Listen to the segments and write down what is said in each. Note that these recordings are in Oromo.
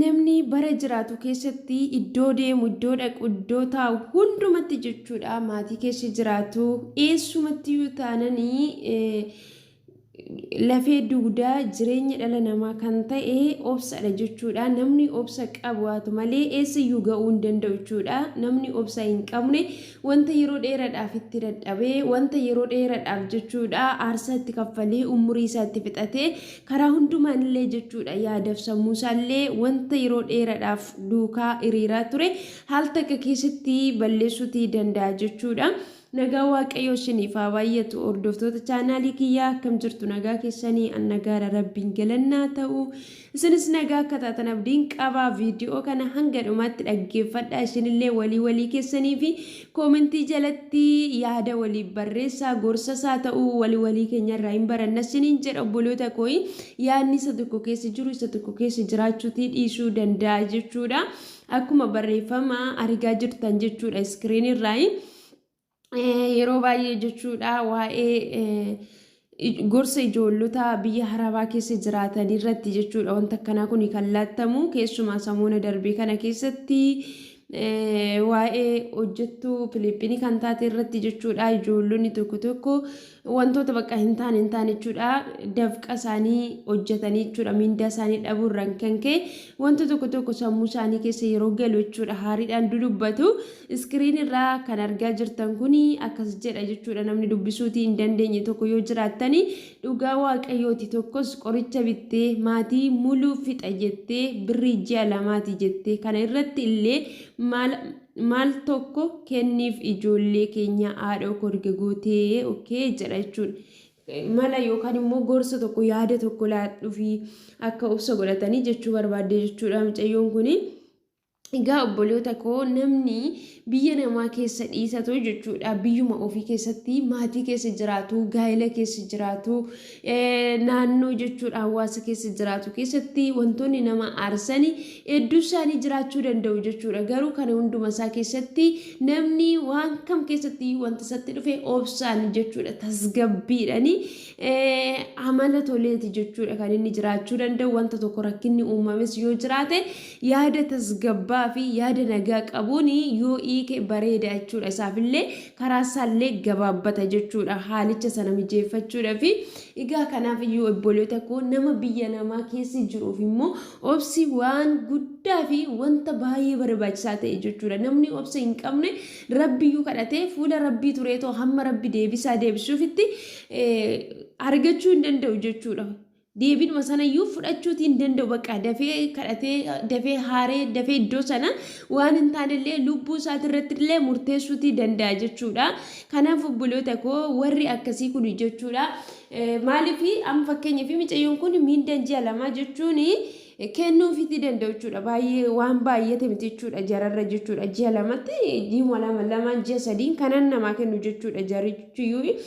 Namni bara jiraatu keessatti iddoo deemu, iddoo dhaqu, iddoo taa'u hundumatti jechuudha maatii keessa jiraatu eessumattiyyuu taananii lafee dugdaa jireenya dhala namaa kan ta'e obsadha jechuudha. Namni obsa qabu haatu malee eessayyuu ga'uu hin danda'u jechuudha. Namni obsa hin qabne wanta yeroo dheeraadhaaf itti dadhabee wanta yeroo dheeraadhaaf jechuudha aarsaa itti kaffalee umurii isaa itti fixatee Karaa hundumaanillee jechuudha yaadaf sammuusaallee wanta yeroo dheeraadhaaf duukaa hiriiraa ture haal takka keessatti balleessuutii danda'a jechuudha. Nagaa Waaqayyoo isiniif haa baay'atu hordoftoota chaanaalii kiyyaa akkam jirtu nagaa keessanii an nagaadha rabbiin galannaa ta'u isinis nagaa akka taatan abdiin qaba viidiyoo kana hanga dhumaatti dhaggeeffadha isinillee walii walii keessanii fi Koomentii jalatti yaada waliif barreessaa gorsas haa ta'u wali walii keenyarraa hin baranna isiniin jedha obboloota kooyi yaadni isa tokko keessa jiru isa tokko keessa jiraachuutii dhiisuu danda'a jechuudha. Akkuma barreeffama argaa jirtan jechuudha iskiriin irraayi. Yeroo baay'ee jechuudha waa'ee gorsa ijoollota biyya harabaa keessa jiraatan irratti jechuudha wanta akkanaa kun kan laattamu keessumaa samuuna darbee kana keessatti waa'ee hojjettuu Filiippiinii kan taate irratti jechuudha ijoollonni tokko tokko wantoota bakka hin taane hin taane jechuudha dafqa isaanii hojjetanii jechuudha miindaa isaanii dhabuu irraan kan ka'e wanta tokko tokko sammuu isaanii keessa yeroo galu jechuudha haariidhaan dudubbatu. Iskiriin irraa kan argaa jirtan kun akkas jedha jechuudha namni dubbisuutii hin dandeenye tokko yoo jiraattani dhugaa waaqayyooti tokkos qoricha bittee maatii muluu fixa jettee birrii ji'a lamaati jettee kana irratti illee maal maal tokko kenniif ijoollee keenya haadhoo koo erga gootee okkee jedha jechuudha. Mala yookaan immoo gorsa tokko yaada tokko laadhuufi akka obsa godhatanii jechuu barbaadde jechuudha mucayyoon kuni. Egaa obboloota koo namni biyya namaa keessa dhiisatu jechuudha biyyuma ofii keessatti maatii keessa jiraatu gaa'ela keessa jiraatu naannoo jechuudha hawaasa keessa jiraatu keessatti wantoonni nama aarsani hedduu isaanii jiraachuu danda'u jechuudha garuu kana hunduma isaa keessatti namni waan kam keessatti wanta isatti dhufe obsaan jechuudha tasgabbiidhani amala toleeti jechuudha kan inni jiraachuu danda'u wanta tokko rakkinni uumames yoo jiraate yaada tasgabbaa fi yaada nagaa qabuun yoo hiike bareeda jechuudha isaafillee karaa isaallee gabaabbata jechuudha haalicha sana mijeeffachuudha fi egaa kanaaf iyyuu obboloota koo nama biyya namaa keessa jiruuf immoo obsi waan guddaa fi wanta baay'ee barbaachisaa ta'e jechuudha namni obsa hin qabne rabbiyyuu kadhatee fuula rabbii tureetoo hamma rabbi deebisaa deebisuufitti argachuu hin danda'u jechuudha. Deebiidhuma sanayyuu fudhachuutii hin danda'u bakka dafee kadhatee dafee haaree dafee iddoo sana waan hin taanellee lubbuu isaatirratti illee murteessuutii danda'a jechuudha. Kanaaf obboloota koo warri akkasii kun jechuudha. Maaliif amma fakkeenyaaf micayyoon kun miindaan ji'a lamaa jechuun kennuufiitii danda'u jechuudha. Baay'ee waan baay'ate miti jechuudha jararra jechuudha. Ji'a lamatti ji'uma lama lamaan ji'a sadiin kanan namaa kennu jechuudha jarichiyyuu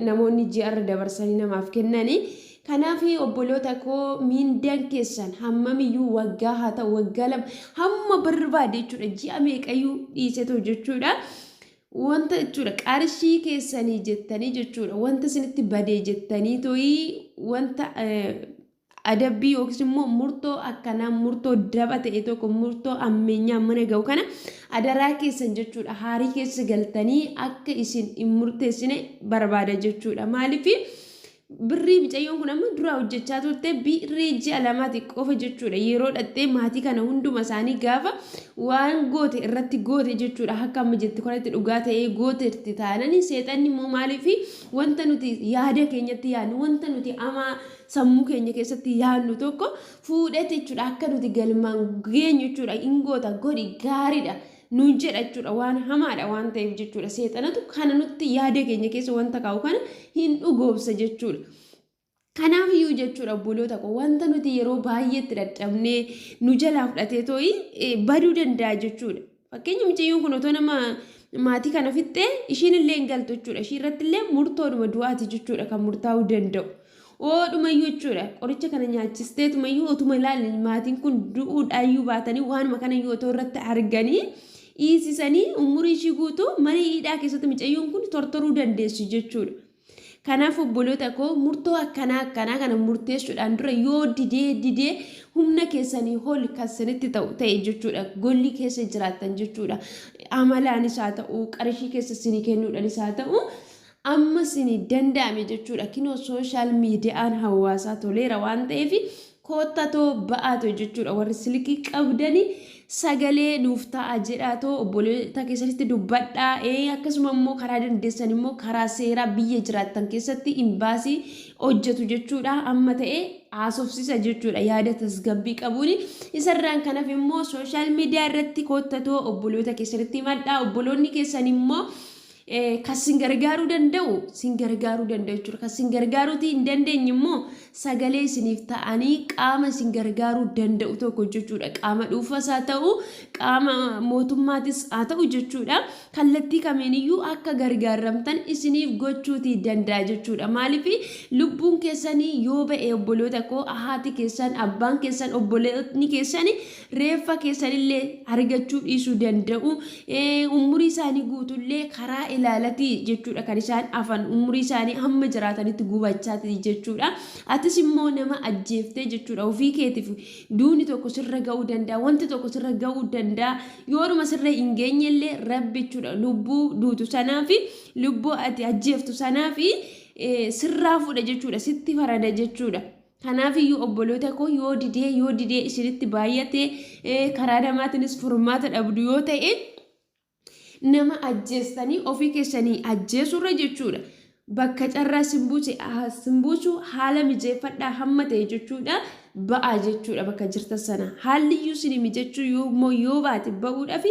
namoonni ji'arra dabarsanii namaaf kennanii. Kanaaf obboloota koo miindaan keessan hammamiyyuu waggaa haa ta'u waggaa lama hamma barbaade jechuudha ji'a meeqayyuu dhiisetu jechuudha. Wanta jechuudha qarshii keessanii jettanii jechuudha wanta isinitti badee jettanii to'ii wanta adabbii yookiis immoo murtoo akkanaa murtoo daba ta'e tokko murtoo ammeenyaa mana ga'u kana adaraa keessan jechuudha haarii keessa galtanii akka isin hin murteessine barbaada jechuudha maaliif birrii micayyoon kun amma duraa hojjechaa turte birrii ji'a lamaati qofa jechuudha yeroo dhattee maatii kana hunduma isaanii gaafa waan goote irratti goote jechuudha akka amma jette kanatti dhugaa ta'ee gooteerti taananii seexanni immoo maaliif wanta nuti yaada keenyatti yaadnu wanta nuti amaa sammuu keenya keessatti yaadnu tokko fuudhete jechuudha akka nuti galmaan geenyu jechuudha hin goota godhi gaariidha nuun jedha jechuudha waan hamaadha waan ta'eef jechuudha seexanatu kana nutti yaada keenya keessa wanta kaa'u kana hin dhugoomsa jechuudha. Kanaaf iyyuu jechuudha obboloota koo wanta nuti yeroo baay'eetti dadhabnee nu jalaa fudhatee too'i baduu danda'a jechuudha. Fakkeenya mucayyoon kun otoo nama maatii kana fixxee ishiin illee hin galtu jechuudha. Ishii irratti illee murtoodhuma du'aati jechuudha kan murtaa'uu danda'u. Oodhumayyuu jechuudha qoricha kana nyaachisteetumayyuu otuma ilaalan maatiin kun du'uudhaayyuu baatanii waanuma kanayyuu otoo irratti arganii dhiisisanii umurii ishii guutuu mana hidhaa keessatti mucayyoon kun tortoruu dandeessu jechuudha. Kanaaf obboloota koo murtoo akkanaa akkanaa kana murteessuudhaan dura yoo didee didee humna keessanii ol kan sinitti ta'u ta'e jechuudha. Golli keessa jiraattan jechuudha. Amalaanis haa ta'u, qarshii keessa isinii kennuudhaanis haa ta'u, amma isinii danda'ame jechuudha. Kinoo sooshaal miidiyaan hawaasaa toleera waan ta'eef koottatoo ba'aatoo jechuudha. Warri silkii qabdanii sagalee nuuf ta'a jedhaatoo obboleetta keessanitti dubbadhaa. Akkasuma immoo karaa dandeessan immoo karaa seeraa biyya jiraattan keessatti imbaasii hojjetu jechuudha. Amma ta'e haasofsiisa jechuudha yaada tasgabbii qabuun. Isarraan kanaaf immoo sooshaal miidiyaa irratti koottatoo obboloota keessanitti himadhaa. Obboloonni keessan immoo kan sin gargaaruu danda'u sin gargaaruu danda'u jechuudha. Kan sin gargaaruutii hin dandeenye immoo sagalee isiniif ta'anii qaama isin gargaaruu danda'u tokko jechuudha. Qaama dhuunfaas haa ta'u, qaama mootummaatis haa ta'u jechuudha. Kallattii kamiiniyyuu akka gargaaramtan isiniif gochuutii danda'a jechuudha. Maaliif lubbuun keessanii yoo ba'e obboloota koo haati keessan, abbaan keessan, obboloonni keessan reeffa keessanillee argachuu dhiisuu danda'u. Umurii isaanii guutuullee karaa ilaalatii jechuudha kan isaan hafan umurii isaanii hamma jiraatanitti gubachaati jechuudha. Atis immoo nama ajjeeftee jechuudha ofii keetiif duuni tokko sirra ga'uu danda'a wanti tokko sirra ga'uu danda'a yoodhuma sirra hin geenyellee rabbi jechuudha lubbuu duutu sanaa fi lubbuu ati ajjeeftu sanaa fi sirraa fuudha jechuudha sitti farada jechuudha. Kanaafiyyuu obboloota koo yoo didee yoo didee isinitti baay'ate karaa namaatiinis furmaata dhabdu yoo ta'e nama ajjeestanii ofii keessanii ajjeesurra jechuudha. Bakka carraa sin buusu haala mijeeffadhaa hamma ta'e jechuudha. Ba'aa jechuudha bakka jirtan sana. Haalli iyyuu isin mijachuu yoommoo yoo baate ba'uudhaaf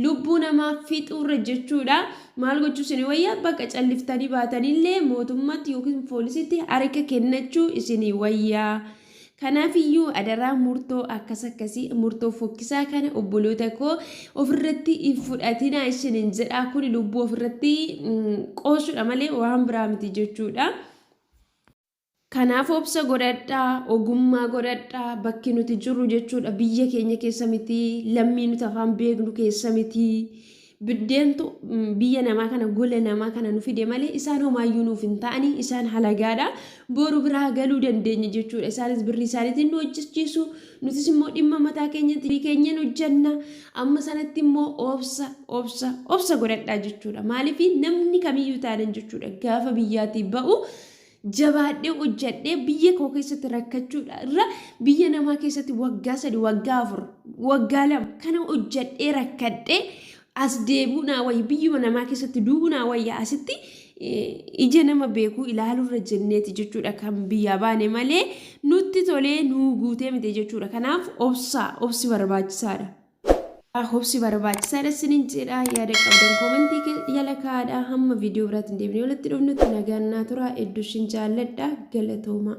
lubbuu namaa fixuurra jechuudha. Maal gochuu isin wayya bakka calliftanii baatanillee mootummaatti yookiin poolisitti harka kennachuu isin wayyaa. Kanaafiyyuu adaraa murtoo akkas akkasii murtoo fokkisaa kana obboloota koo ofirratti hin fudhatinaa isiniin jedhaa kun lubbuu ofirratti qoosudha malee waan biraa miti jechuudha. Kanaaf obsa godhadhaa, ogummaa godhadhaa, bakki nuti jirru jechuudha biyya keenya keessa miti, lammii nuti afaan beeknu keessa miti. Biddeentu biyya namaa kana gola namaa kana nu fide malee isaan homaayyuu nuuf hin ta'anii isaan halagaadha. Boru biraa galuu dandeenya jechuudha. Isaanis birrii isaaniitiin nu hojjechiisu. Nutis immoo dhimma mataa keenyatti keenyan hojjenna. Amma sanatti immoo obsa obsa obsa godhadhaa jechuudha. Maaliif namni kamiyyuu taanan jechuudha gaafa biyyaatii ba'u jabaadhee hojjadhee biyya koo keessatti rakkachuudha irra biyya namaa keessatti waggaa 3 waggaa 4 waggaa 2 kana hojjadhee rakkadhee as deebi'uu naa wayya biyyuma namaa keessatti du'uu naa wayya asitti ija nama beekuu ilaaluurra jenneeti jechuudha kan biyyaa baane malee nutti tolee nuu guutee miti jechuudha kanaaf obsaa obsi barbaachisaadha. Obsi barbaachisaadha isiniin jedha yaada qabdan koomentii jala kaa'adha hamma viidiyoo biraatiin deebinee walitti dhufnutti nagaan naa turaa hedduu isin jaalladha galatoomaa.